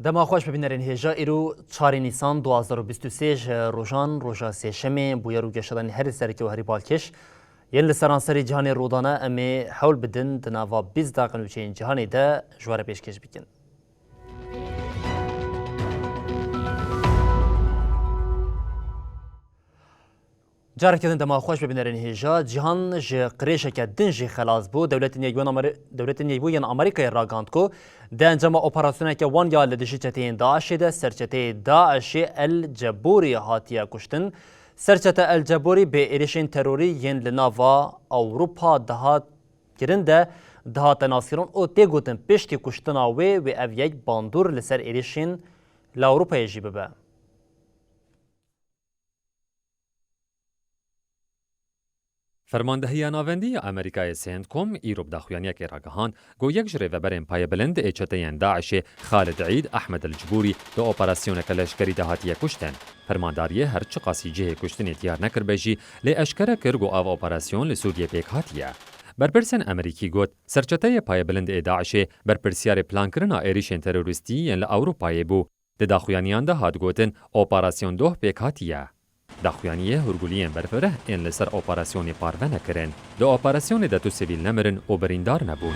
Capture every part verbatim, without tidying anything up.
Dema xweş bibînerên hêja, îro çarê Nîsan du hazar û bîst û sê ji rojan, roja sêşemê, bûyer û geşedanên herî sereke û herî balkêş yên li seranserê cîhanê rûdane, em ê hewl bidin di nava bîst deqe nûçeyên cîhanê de ji we re pêşkêş bikin. Careke din dema xweş bibînerên hêja. Cîhan ji qirêjeke din jî xelas bû. Dewletên Yekbûyên Amer-, Dewletên Yekbûyên Amerîkayê ragihand ku di encama operasyoneke wan ya li dijî çeteyên DAIŞê de serçeteyê DAIŞê El Cebûrî hatiye kuştin. Serçete El Cebûrî bi êrişên terorî yên li nava Ewropa dihat kirin de dihate naskirin û tê gotin piştî kuştina wê, wê ev yek bandor li ser êrişên li Ewropayê jî bibe. Fermandehiya Navendî ya Amerîkayê CENTCOM îro bi daxuyaniyekê ragihand ku yek ji rêveberên payebilind ê çeteyên DAIŞê Xalid Eîd Ehmed El Cibûrî di operasyoneke leşkerî de hatiye kuştin. Fermandariyê her çiqasî cihê kuştinê diyar nekiribe jî, lê eşkere kir ku ev operasyon li Sûriyê pêk hatiye. Berpirsên Amerîkî got, serçeteyê payebilind ê DAIŞê berpirsyarê plankirina êrişên terorîstî yên li Ewropayê bû. Di daxuyaniyan de hat gotin, operasyon doh pêk hatiye. Daxuyaniyê hûrguliyên berfireh ên li ser operasyonê parve nekirin. Di operasyonê de tu sivîl nemirin û birîndar nebûn.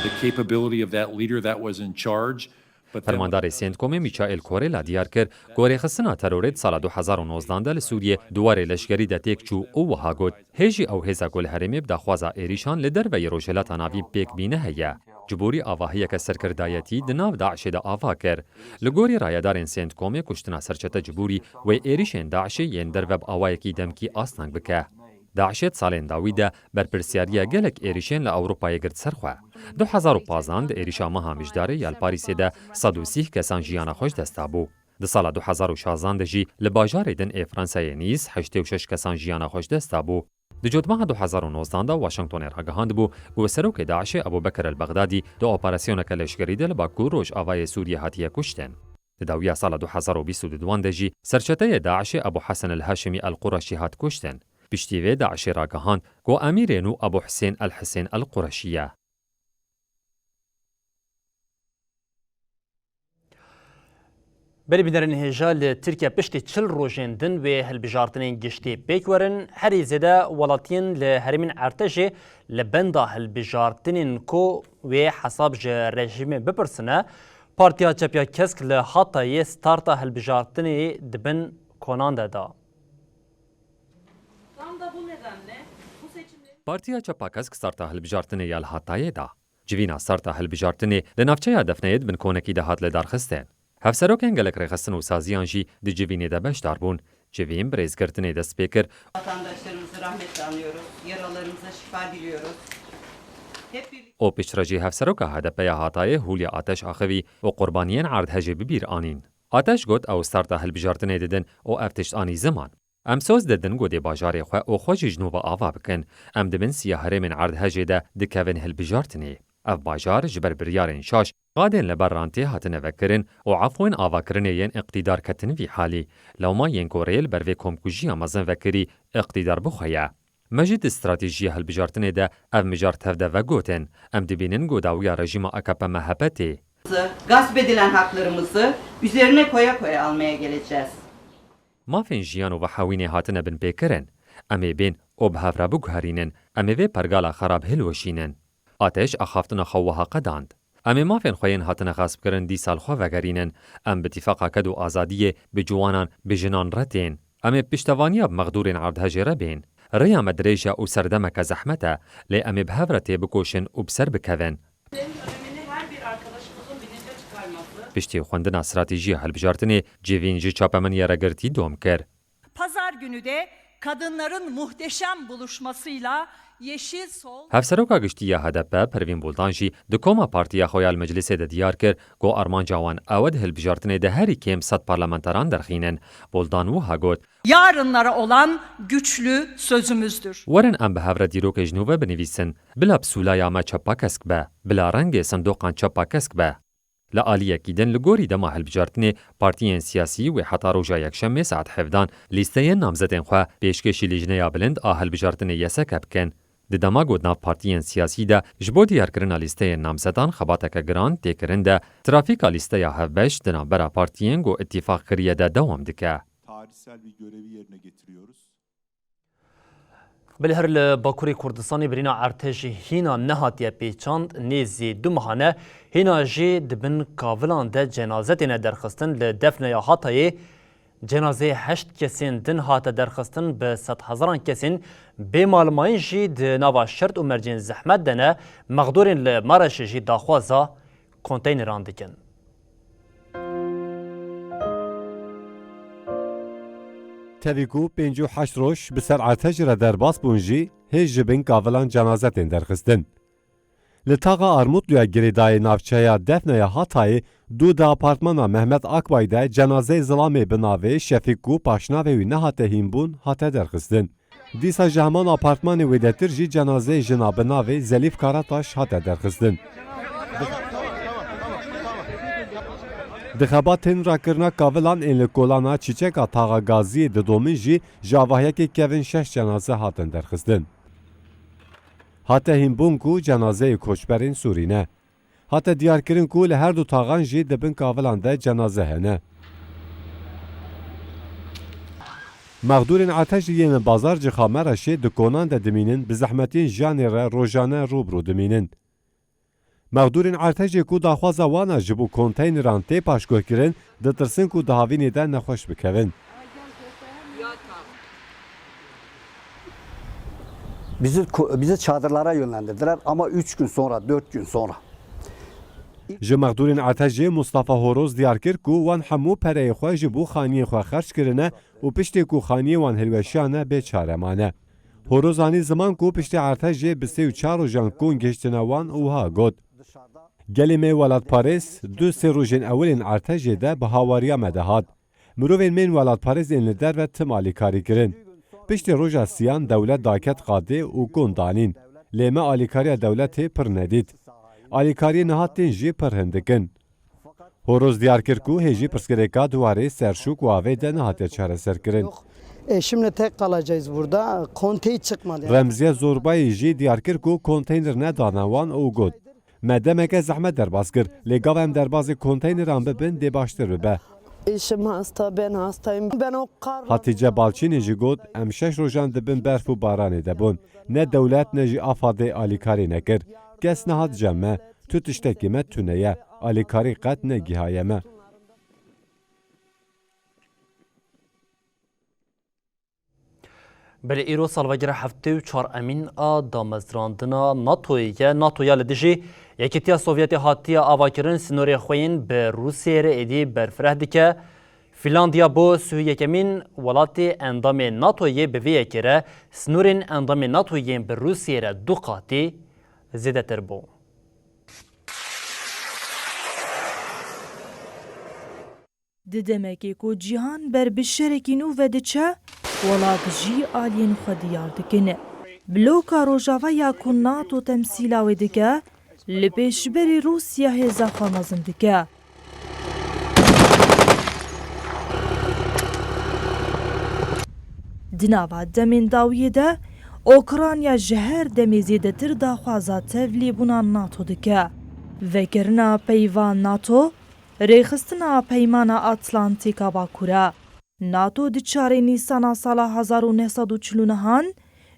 The capability of that leader that was in charge, but then Fermandarê CENTCOMê Michael Korela diyar kir ku rêxistina terorê di sala du hezar û nozdan de li Sûriyê di warê leşkerî de têk çû û wiha got, hê jî ew hêza ku li herêmê bi daxwaza êrîşan li derveyî Rojhilata Navîn pêk bîne heye. Cibûrî avahiyeke serkirdayetî di nav DAIŞê de ava kir. Li gorî rayedarên CENTCOMê kuştina serçete Cibûrî wê êrîşên DAIŞê yên derve bi awayekî demkî asteng bike. DAIŞê di salên dawî de berpirsiyariya gelek êrîşên li Ewropayê girt ser xwe. Du hezar û pazdan di êrîşa meha Mijdarê ya li Parîsê de sed û sîh kesan jiyana xwe ji dest dabû. Di sala du hezar û şazdan de jî li bajarê din ê Fransayê Nîs heştê û şeş kesan jiyana xwe ji dest dabû. Di cotmeha du hezar û nozdan de Washingtonê ragihandibû ku serokê DAIŞê Ebû Bekir El-Bexdadî di operasyoneke leşkerî de li bakur rojavayê Sûriyê hatiye kuştin. Di dawiya sala du hezar û bîst û duwan de jî serçeteyê DAIŞê Ebû Hesen El-Haşimî El-Qureşî hat kuştin. Piştî vê DAIŞê ragihand ku emîrê nû Ebû Hisên El-Hisên El-Qureşî ye. Belê bînerên hêja, li Tirkiye piştî çil rojên din wê hilbijartinên giştî pêk werin. Herî zêde welatiyên li herêmên Ertejê li benda hilbijartinên ku wê hesab ji rejîmê bipirsine. Partiya Çepiya Kesk li Hatayê starta hilbijartinê di bin konan de da. Tam da bu nedenle bu seçimlerin Partiya Çepa Kesk starta hilbijartinê ya li Hatayê da. Civîna starta hilbijartinê di navçeya Defneyê di bin konekî de hat lidarxistin. Hevserokên gelek rêxistin û saziyan jî di civînê de beşdar bûn. Civîn bi rêzgirtinê dest pê kir. Vatandaşlarımızı rahmetle anıyoruz. Yaralarımıza şifa diliyoruz. Hep birlikte Û piştre jî hevseroka H D P ya Hatayê Hûlya Ateş axivî û qurbaniyên erdhejê bi bîr anîn. Ateş got, ew starta hilbijartinê didin û ev tişt anî ziman. Em soz didin ku dê bajarê xwe û xwe jî ji nû ve ava bikin. Em di bin siya herêmên erdhejê de dikevin hilbijartinê. Ev bajar ji ber biryarên şaş, qadên li ber rantê hatine vekirin û efwên avakirinê yên îqtîdar ketin vî halî. Lewma yên ku rê li ber vê komkujiya mezin vekirî, îqtîdar bi xwe ye. Me jî di stratejiya hilbijartinê de ev mijar tev de vegotin. Em dibînin ku dawiya rejîma A K P M H P tê. Gasp edilen haklarımızı üzerine koya koya almaya geleceğiz. Mafên jiyan û vehewînê hatine binpêkirin. Em ê bên û bi hev re biguherînin. Em ê vê pergala xerab hilweşînin. Ateş axaftina xwe wiha qedand. Em ê mafên xwe yên hatine xaspkirin dîsa li xwe vegerînin. Em bi tîfaqa ked û azadiyê bi ciwanan, bi jinan re tên. Em ê piştevaniya bi mexdûrên erdhejê re bên. Rêya me dirêj e û serdemeke zehmet e, lê em ê bi hev re têbikoşin û bi ser bikevin. Önemini her bir arkadaşımızın bilince çıkarması. Piştî xwendina stratejiya hilbijartinê, civîn ji çapemeniyê re girtî dom kir. Pazar günü de kadınların muhteşem buluşmasıyla Yeşil Sol. Hevseroka giştî ya H D P Pervîn Buldan jî di koma partiya xwe ya li meclisê de diyar kir ku armanca wan ew e di hilbijartinê de herî kêm sed parlamenteran derxînin. Buldan wiha got: Yarınlara olan güçlü sözümüzdür. Werin em bi hev re dîrokê ji nû ve binivîsin. Bila psûlaya me çepa kesk be, bila rengê sindoqan çepa kesk be. Li aliyekî din, li gorî dema hilbijartinê, partiyên siyasî wê heta roja Yekşemê saet hevdan lîsteyên namzetên xwe pêşkêşî Lijneya Bilind a Hilbijartinê Y S K bikin. Di dema ku di nav partiyên siyasî de ji bo diyarkirina lîsteyên namzetan xebateke giran tê kirin de, trafîka lîsteya hevbeş di navbera partiyên ku îtîfaq kiriye de dewam dike. Tarihsel bir görevi yerine getiriyoruz. Bilhir li Bakurê Kurdistanê birîna erdhejê hîna nehatiye pêçand, nêzî du mehan e. Hîna jî di bin kavilan de cenaze têne derxistin. Li Defneya Hatayê cenazeyê heşt kesên din hate derxistin, bi sedhezaran kesên bê malmayîn jî di nava şert û mercên zehmet de ne. Mexdûrên li Maraşê jî daxwaza konteyneran dikin. Tevî ku pêncî û heşt roj bi ser erdhejê re derbas bûn jî, hê ji bin kavilan cenaze tên derxistin. Li taxa Armutluya girêdayê navçeya Defneya Hatayê dû di apartmana Mehmet Akbay de cenazeyê zilamê bi navê Şefîk ku paşnavê wî nehate hînbûn hate derxistin. Dîsa ji heman apartmanê wêdetir jî cenazeyê jina bi navê Zelîf Karataş hate derxistin. Di xebatên rakirina kavilan ên li kolana Çîçeka Taxa Gaziyê didomin jî ji avahiyekê kevin şeş cenaze hatin derxistin. Hate hînbûn ku cenazeyê koçberên Sûrî ne. Hate diyarkirin ku li her du taxan jî di bin kavilan de cenaze hene. Mexdûrên erdhejê yên li Bazarcixê Meraşê di konan de dimînin, bi zehmetiyên jiyanê re rojane rû bi rû dimînin. Mexdûrên erdhejê ku daxwaza wan a ji bo konteyneran tê paşguhkirin, ditirsin ku di havînê de nexweş bikevin. Bizi, bizi çadırlara yönlendirdiler ama üç gün sonra, dört gün sonra. Ji mexdûrên erdhejê Mustafa Horoz diyar kir ku wan hemû pereyê xwe ji bo xaniyên xwe xerc kirine û piştê ku xaniyê wan hilweşiyane bê çare mane. Horoz anî ziman ku piştê erdhejê bi sê û çar rojan kon gihiştine wan û wiha got: Gelê me welatparêz du sê rojên ewilên erdhejê de bi hawariya me de hat. Mirovên me yên welatparêz ên li derve tim alîkarî kirin. Piştî roja siyan dewlet daket qadê û kon danîn. Lê me alîkariya dewletê pir nedît. Alîkariyê niha tên jî pir hindik in. Horoz diyar kir ku hê jî pirsgirêka di warê ser şûk û avê de nehatiye çareserkirin. Yok. E, şimdi tek kalacağız burada. Kontey çıkmadı. Remziye Zorbayî jî diyar kir ku konteyner nedane wan û got: Me demeke zehmet derbas kir, lê gava em derbazê konteyneran bibin dê baştir bibe. Eşim hasta, ben hastayım. Ben o kar Hatîce Balçînê jî got: Em şeş rojan di bin berf û baranê de bûn. Ne dewlet ne jî AFADê alîkarî nekir. Kes nehat cem me. Tu tiştekî me tune ye. Alîkarî qet negihaye me. Belê îro salvegera heftê û çar emîn a damezrandina NATOyê ye. NATOya li dijî Yekîtiya Sovyetê hatiye avakirin, sînorê xwe yên bi Rûsiyeyê re êdî berfireh dike. Fînlandiya bo sih û yekemîn welatê endamê NATOyê bi vê yekê re sînorên endamên NATOyê yên bi Rûsiyeyê re du qatî zêdetir bû. Di demekê ku cîhan ber bi şerekî nû ve diçe, welat jî aliyên xwe diyar dikin. Bloka Rojava ya ku NATO temsîla wê dike, li pêşberî Rûsya hêza xwe mezin dike. Di nava demên dawiyê de, Ukrayna ji her demê zêdetir daxwaza tevlîbûna NATO dike. Vekirina peyva NATO, rêxistina Peymana Atlantîka Bakur e. NATO di çarê Nîsana sala hezar û neh sed û çil û nehan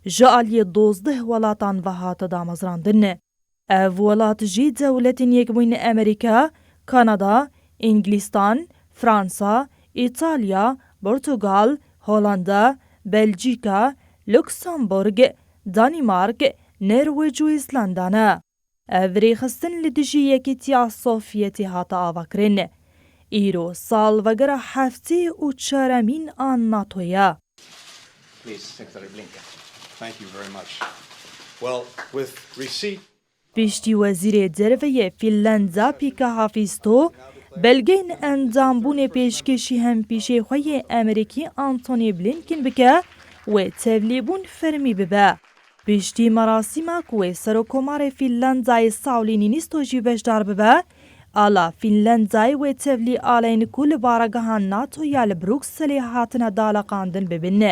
ji aliyê dozdeh welatan ve hate damezrandin. Ev welat jî Dewletên Yekbûyî Amerîka, Kanada, Îngilîstan, Fransa, Îtalya, Portugal, Holanda, Belcîka, Luksemburg, Danîmark, Norwêc û Îslanda ne. Ev rêxistin li dijî Yekîtiya Sovyetê hate avakirin. Îro salvegera heftê û çaremîn a NATO ye. Please, Secretary Blinken. Thank you very much. Well, with receipt Piştî Wezîrê Derve yê Fînlenda Pekka Haavisto belgeyên endambûnê pêşkêşî hempîşê xwe yê Amerîkî Antony Blinken bike, wê tevlîbûn fermî bibe. Piştî merasîma ku wê Serokkomarê Fînlendayê Sauli Niinisto jî beşdar bibe, ala Fînlendayê wê tevlî aleyên ku li baregeha NATO ya li Brukselê hatine daleqandin bibin.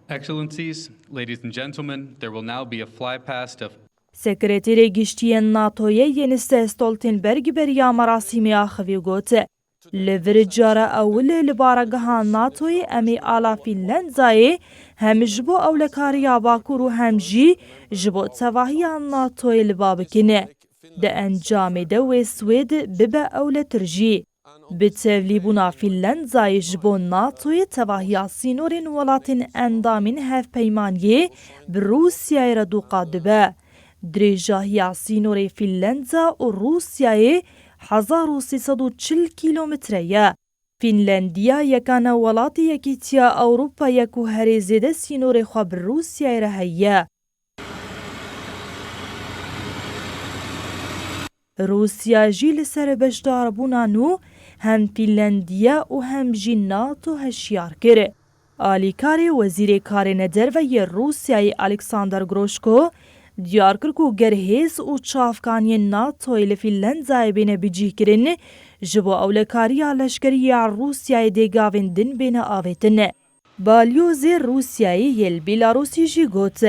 Excellencies, ladies and gentlemen, there will now be a fly past of Sekreterê Giştî yên NATOyê Jens Stoltenberg beriya merasîmê axivî û got, Li vir cara ewil li baregeha NATOyê em ê ala Fînlendayê hem ji bo ewlekariya Bakur û hem jî ji bo tevahiya NATOyê li ba bikin. Di encamê de wê Swêd bibe ewletir jî. Bi tevlîbûna Fînlendayê ji bo NATOyê tevahiya sînorên welatên endamên hevpeymaniyê bi Rûsyayê re du qat dibe. Dirêjahiya sînorê Fînlenda û Rûsyayê hezar û sê sed û çil kîlometre ye. Fînlendiya yekane welatê Yekîtiya Ewropa ye ku herê zêde sînorê xwe bi Rûsyayê re heye. Rûsya jî li ser beşdarbûna nû hem Fînlendiya û hem jî NATO hişyar kir. Alîkarê Wezîrê Karê Nederve yê Rûsyayê Alexander Groshko diyar kir ku ger hêz û çavkaniyên NATOyê li Fînlendayê bêne bicihkirin, ji bo ewlekariya leşkerî ya Rûsyayê dê gavên din bêne avêtin. Balyozê Rûsyayê yê li Bîlarûsî jî got,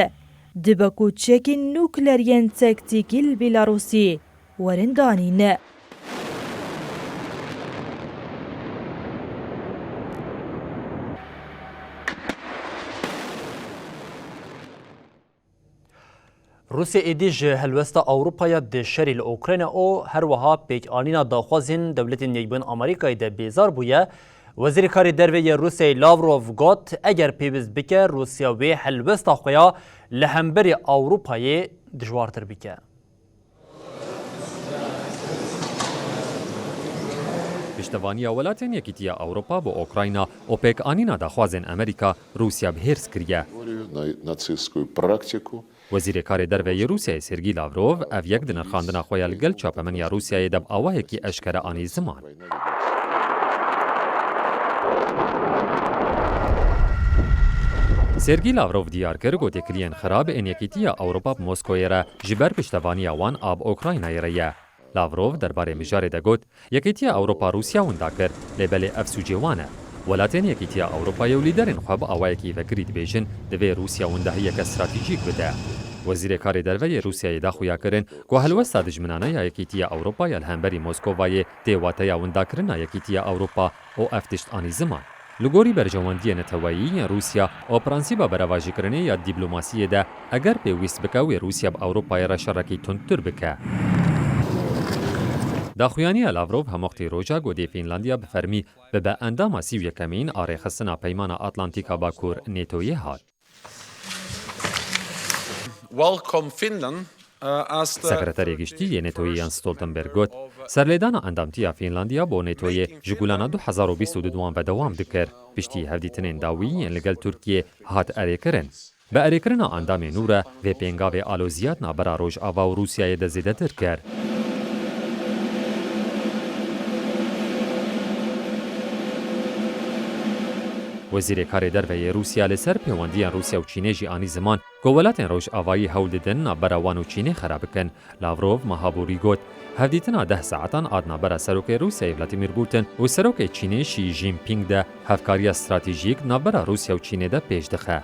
dibe ku çekên nukleriyên taktîkî li Bîlarûsî werin danîn. Rûsya êdî ji helwesta Ewropaya di şerê li Ukrayna û her wiha pêkanîna daxwazên Dewletên Yekbûyî yên Amerîkayê de bêzar bûye. Wezîrê Karê Derve yê Rûsyayê Lavrov got, eger pêwîst bike, Rûsya wê helwesta xwe ya li hemberî Ewropayê dijwartir bike. Piştevaniya Welatên Yekîtiya Ewropa bo Ukrayna û pêkanîna daxwazên Amerîka Rûsya bi hêrs kiriye. На нацистскую практику. Wezîrê Karê Derve yê Rûsyayê Sergî Lavrov ev yek di nirxandina xwe ya li gel çapemeniya Rûsyayê de bi awayekî eşkere anî ziman. Sergî Lavrov diyar kir ku têkiliyên xirab ên Yekîtiya Ewropa bi Moskoyê re ji ber piştevaniya wan a bi Ukraynayê re ye. Lavrov derbarê mijarê de got, Yekîtiya Ewropa Rûsya winda kir, lê belê ev sûcê wan e. Welatên Yekîtiya Ewropayê û lîderên xwe bi awayekî vekirî dibêjin, divê Rûsya windahiyeke stratejîk bide. Wezîrê Karê Derve yê Rûsyayê da xuyakirin ku helwesta dijminane ya Yekîtiya Ewropa ya li hemberî Moskovayê tê wateya windakirina Yekîtiya Ewropa û ev tişt anî ziman. Li gorî berjewendiyê neteweyî yên Rûsya û prensîba berevajîkirinê ya dîplomasiyê de, eger pêwîst bike wê Rûsya bi Ewropayê re şerekî tundtir bike. Daxuyaniya Lavrov hemwextî roja ku dê Fînlandiya bi fermî bibe endama sî û yekemîn a Rêxistina Peymana Atlantîka Bakur NATOyê hat. Welcome Finland. Sekreterê Giştî yê NATOyê Jens Stoltenberg got, serlêdana endamtiya Fînlandiya bo NATOyê ji Gulana du hezar û bîst û du wan ve dewam dikir. Piştî hevdîtinên dawî yên li gel Tirkiyê hat erêkirin. Bi erêkirina endamên nû re vê pêngavê aloziyat navbera Rojava û Rûsyayê de zêdetir kir. Wezîrê Karê Derve yê Rûsya li ser pêwendiyên Rûsya û Çînê jî anî ziman ku welatên Rojavayî hewl didin navbera wan û Çînê xera bikin. Lavrov meha borî got, hevdîtina deh saetan a di navbera serokê Rûsyayê Vladimir Putin û serokê Çînê Xi Jinping de hevkariya stratejîk navbera Rûsya û Çînê de pêş dixe.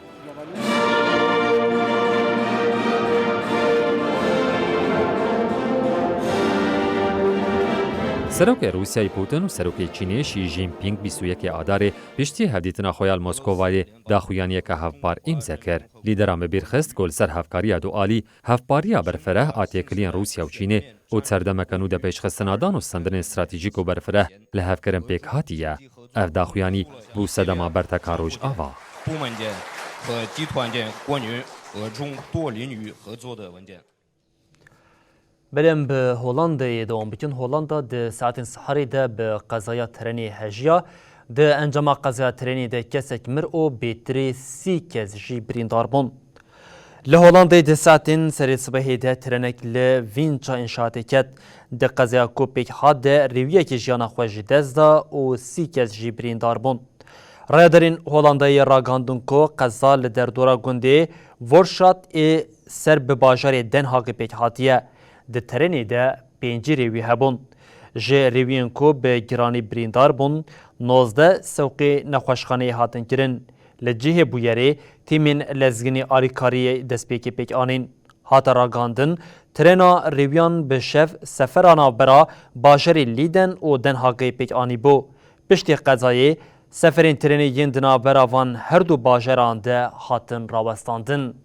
Serokê Rûsyayê Putin û serokê Çînê Xi Jinping bîst û yekê Adarê piştî hevdîtina xwe ya li Moskovayê daxuyaniyeke hevpar îmze kir. Lîderan bi bîr xist ku li ser hevkariya dualî, hevpariya berfireh a têkiliyên Rûsya û Çînê û di serdemeke nû de pêşxistina dan û stendinên stratejîk û berfireh li hevkirin pêk hatiye. Ev daxuyanî bû sedema berteka Rojava. 部门间和集团间关于俄中多领域合作的文件。 Belê em bi Holandayê dewam bikin. Holanda di saetên siharê de bi qezaya trenê hejiya. Di encama qezaya trenê de kesek mir û bêtirê sî kes jî birîndar bûn. Li Holandayê di saetên serê sibehê de trenek li Vînça înşaatê ket. Di qezaya ku pêk hat de rêwiyekî jiyana xwe ji dest da û sî kes jî birîndar bûn. Rayedarên Holandayê ragihandin ku qeza li derdora gundê Voorschoten ê ser bi bajarê Den Haagê pêk hatiye. Di trenê de pêncî rêwî hebûn. Ji rêwiyên ku bi giranî birîndar bûn, nozdeh sewqê nexweşxaneyê hatin kirin. Li cihê bûyerê tîmên lezginî alîkariyê destpêkê pêk anîn. Hate ragihandin, trena rêwiyan bi şev sefera navbera bajarê Lîden û Den Hagê pêk anîbû. Piştî qezayê, seferên trênê yên di navbera van her du bajaran de hatin rawestandin.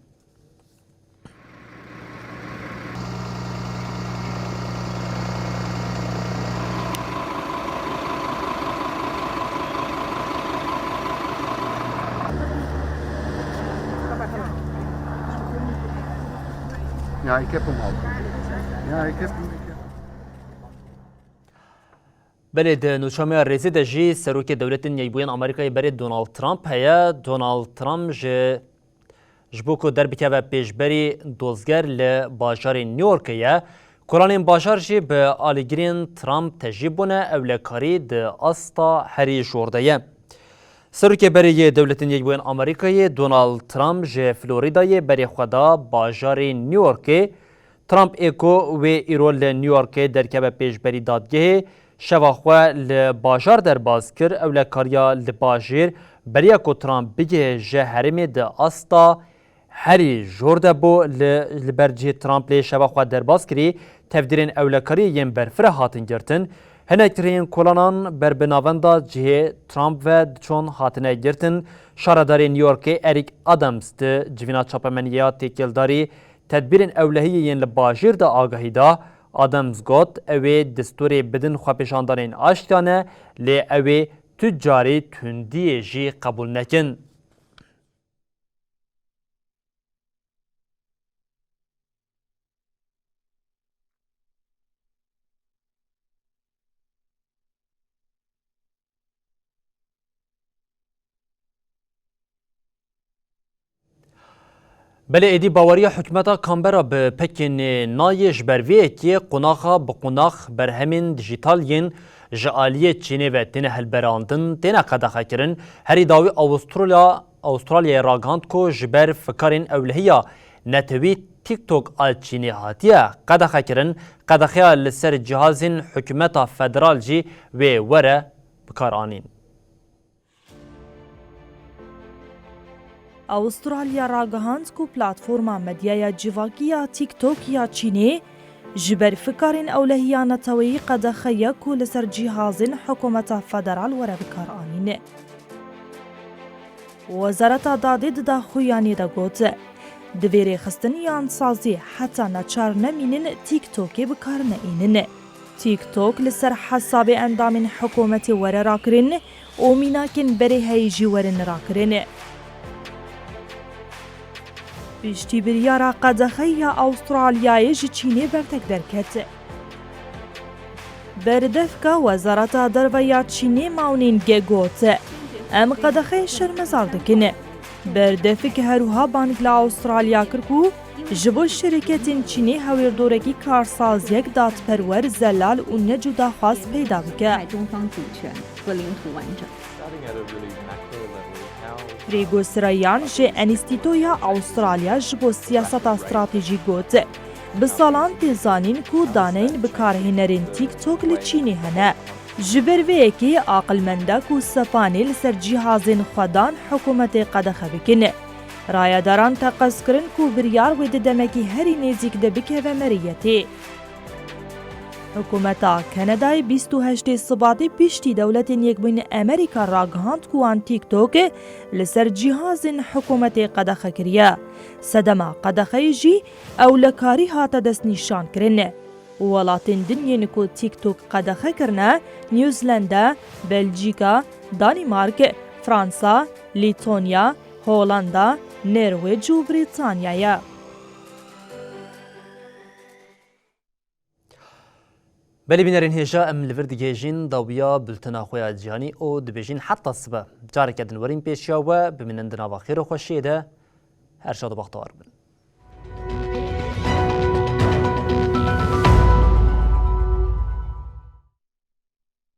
Ja, ik heb hem al. Ja, ik heb hem. Belê, di nûçemeya rêzê de jî Serokê Dewletên Yekbûyên Amerîkayê berê Donald Trump heye. Donald Trump ji, ji bo ku derbikeve pêşberî dozger li bajarê New Yorkê ye. Kolanên bajar jî bi alîgirên Trump tejî bûne, ewlekarî di asta herî jor de ye. Serokê berê yê Dewletên Yekbûyên Amerîkayê Donald Trump ji Floridayê berê xwe da bajarê New Yorkê. Trump ê ku wê îro li New Yorkê derkeve pêşberî dadgehê, şeva xwe li bajar derbas kir, ewlekariya li bajêr beriya ku Trump bigihê ji herêmê di asta herî jor de bû. Li, li ber cihê Trump lê şeva xwe derbas kirî, tevdîrên ewlekariyê yên berfireh hatin girtin. Hinek rêyên kolanan ber bi navenda cihê Trump ve diçûn hatine girtin. Şaredarê New Yorkê Eric Adams di civîna çapemeniya têkildarî tedbîrên ewlehiyê yên li bajêr de agahî da. Adams got, ew ê destûrê bidin xwepêşandanên aştiyane, lê ew ê tu carî tundiyê jî qebûl nekin. Belê, êdî baweriya hikûmeta Canberra bi Pekînê nayê, ji ber vê yekê qunaxa bi qunax berhemên dijîtal yên ji aliyê Çînê ve têne hilberandin, têne qedexekirin. Herî dawî Awistralya, Awistralyayê ragihand ku ji ber fikarên ewlehiya netewî TikTok a Çînê hatiye qedexekirin, qedexeya li ser cihazên hikûmeta federal jî wê were bikaranîn. Awistralya ragihand ku platforma medyaya civakî ya TikTok ya Çînê ji ber fikarên ewlehiya neteweyî qedexe ye ku li ser cîhazên hikûmeta federal were bikaranîn. Wezareta Dadê di daxuyaniyê de got, di vê rêxistin yan sazî heta neçar nemînin TikTokê bi kar neînin. TikTok li ser hesabê endamên hikûmetê were rakirin û mînakên berê heyî jî werin rakirin. Piştî biryara qedexeya Awistralyayê ji Çînê bertek derket. Berdevka Wezareta Derve ya Çînê Mao Ning got, em qedexeyê şermezar dikin. Berdevk herwiha bang li Awistralya kir ku ji bo şirketên Çînê hewêrdorekî karsaziyek dadperwer, zelal û necudaxwaz peyda bike. Rêgosirayan ji Enstîtoya Awistralya ji bo siyaseta stratejî got, bi salan tê zanîn ku daneyên bikarhênerên TikTok li Çînê hene. Ji ber vê yekê aqilmend e ku sepanê li ser cîhazên xwedan hikûmetê qedexe bikin. Rayedaran teqez kirin ku biryar wê di demekî herî nêzîk de bikeve meriyetê. Hikûmeta Kanadayê bîst û heştê Sibatê piştî Dewletên Yekbûyîn Amerîka ragihand ku wan TikTok li ser cîhazên hikûmetê qedexe kiriye. Sedema qedexeyê jî ewlekarî hate destnîşankirin. Welatên din yên ku TikTok qedexe kirine, New Zealand e, Belcîka, Danîmark, Fransa, Lîtonya, Holanda, Norwêc û Brîtanya ye. Belê bînerên hêja, em li vir digihêjin dawiya bultena xwe ya cîhanî û dibêjin heta sibe. Careke din werin pêşiya we, bimînin di nava xêr û xweşiyê de. Her şad û bextewar bin.